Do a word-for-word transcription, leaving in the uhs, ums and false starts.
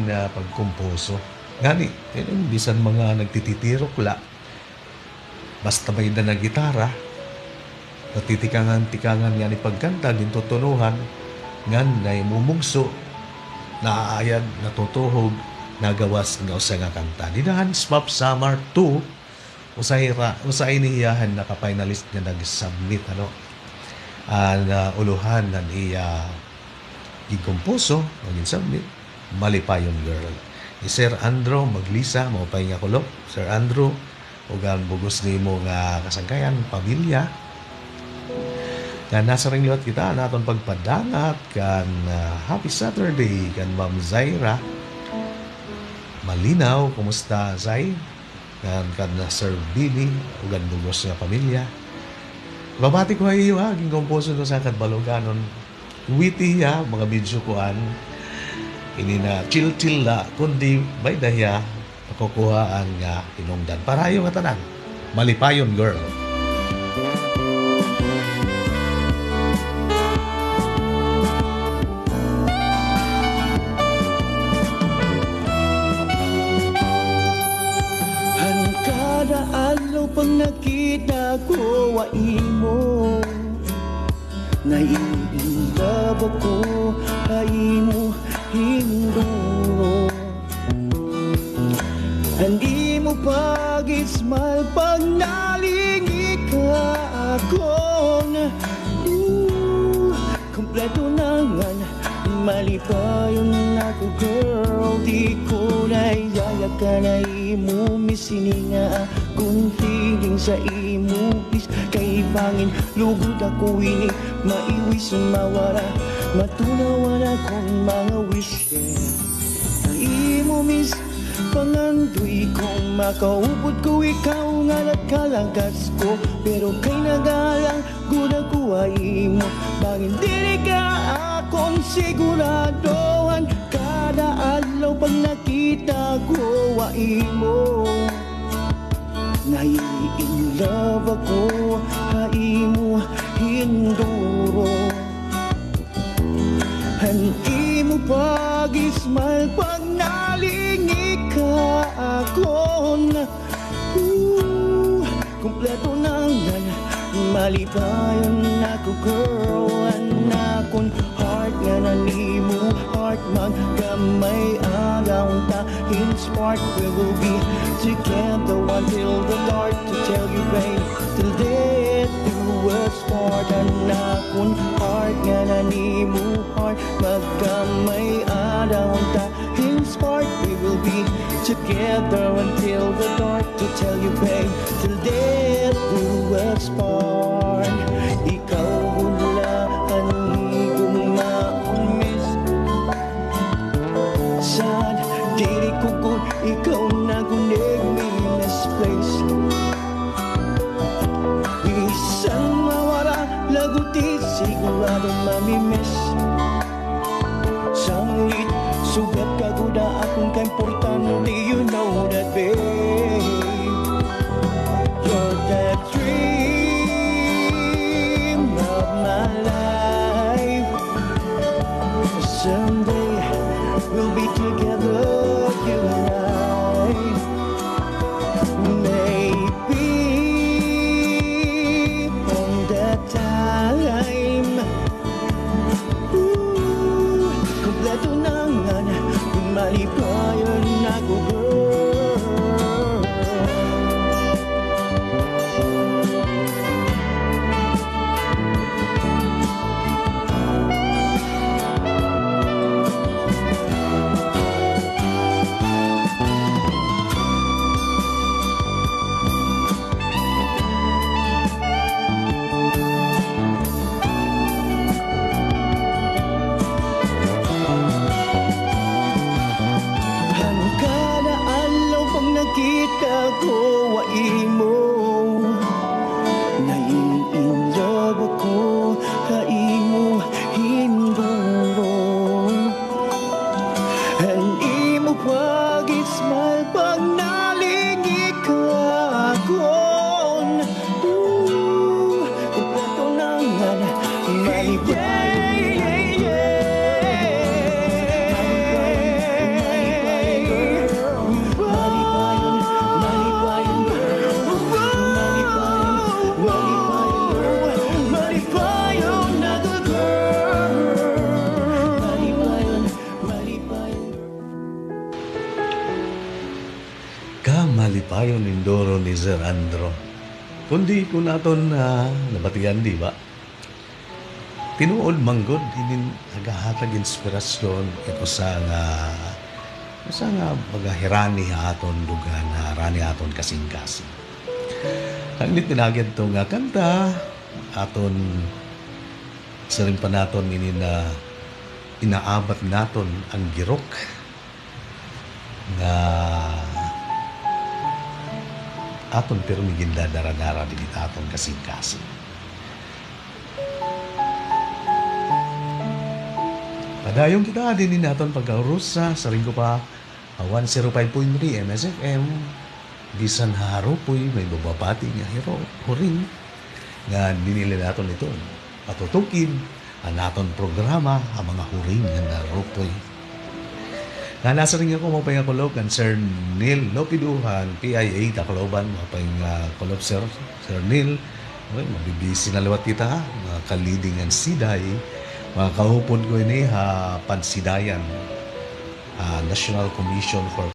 nga pagkomposo. Ngani, kay bisan mga nagtititirok la, basta may-ada na gitara, natitikangan-tikangan ngani pagkanta, gintutunohan, ngan naay mumugso, naaayag, natutuhog, nagawas nga usa nga kanta. Dida han SMAP Samar two, usa hira, usa ini hiya han naka-finalist nga nag-submit, ano, an, ah, ulohan han iya ginkomposo, o gin-submit, Malipayon Girl. Hi Sir Andrew Maglisa, maupay nga kulop. Sir Andrew, ug an bug-os nimo nga kasangkayan, pamilya. Ngan nasiring liwat kita han aton pagpadangat kan, ah, Happy Saturday kan Ma'am Zaira Malinaw. Kumusta, Zay? Ngan kan Sir Billy ug an bug-os nga pamilya. Pabati ko ha iyo, ha, ginkomposo ko sa Kadbaloganon. Witty hiya, mga medyo kuan. Ini na chill-chill la, kundi may-ada hiya makukuhaan nga hinungdan. Para ha iyo ngatanan, Malipayon Girl. Han kada adlaw pagkakita ko ha imo, nai-in love ako ha imo hinduro. An imo pag-smile pagnalingi ka akon. Ooh, kompleto na ngan malipayon ako, girl. Di ko na iyayakan an imo miss, ini nga akon feelings ha imo kiss. Kay bangin lugod ako ini maiwis, mawara, matunaw an akon mga wish. An imo miss, pangandoy ko makaupod ko ikaw nga nagkalagas ko, pero kay nagalang gud ako ha imo, bangin diri ka akon siguradohan. Kada adlaw pagkakita ko ha imo, nai-in love ako ha imo hinduro. An imo pag-smile pagnalingi ka akon. Ooh, kompleto na ngan malipayon ako, girl. An akon heart ngan an imo heart, magkamay-ada unta hin spark. We will be together until the dark, to tell you, babe, till death do us part. An akon heart ngan an imo heart, magkamay-ada unta hin spark. We will be together until the dark, to tell you, babe, till death do us part. Ikaw gud la an akon ma-miss. Sad, diri ko gud ikaw na gud ig mi-misplace. Bisan mawara la gud, di sigurado mami-miss. Sanglit, sugad ka gud ha akon kaimportante, you know that, babe. You're the dream of my life. Someday we'll be together, you and I. Maybe on that time. Ooh, kompleto na ngan malipayon ako, girl. Han kada adlaw pagkakita ko ha imo, nai-in love ako ha imo hinduro. An imo pag-smile pagnalingi ka akon. Ooh, kompleto na ngan malipayon ako. Nalipayon in duro ni Sir Andrew. Kundi kun aton, ah, nabatian, di ba? Tinuod man gud, inin nagahatag inspirasyon, it usa nga, usa nga magahirani ha aton dughan, harani ha aton kasingkasing. Hanglit pinaagi adto nga kanta, aton, siring pa naton inin nga inaabat naton an girok nga aton pirmi gindadara-dara dinhi ha aton kasingkasing. Padayon kita dinhi ha aton pagkaurusa, siring ko pa, ha one zero five point three M S F M, bisan ha Haropoy, may mababati nga hiro-, huring, nga dinhi la naton ito patutukin an aton programa, an mga huring han Haropoy. Nga nasiring ako, maupay nga kulop kan Sir Neil Lopido, han P I A Tacloban, maupay nga kulop, Sir, Sir Neil. Okay, mabibisi na liwat kita, ha? Mga kaliding han SEDAI, mga kaupod ko ini ha PANSEDAI-an, ah, National Commission for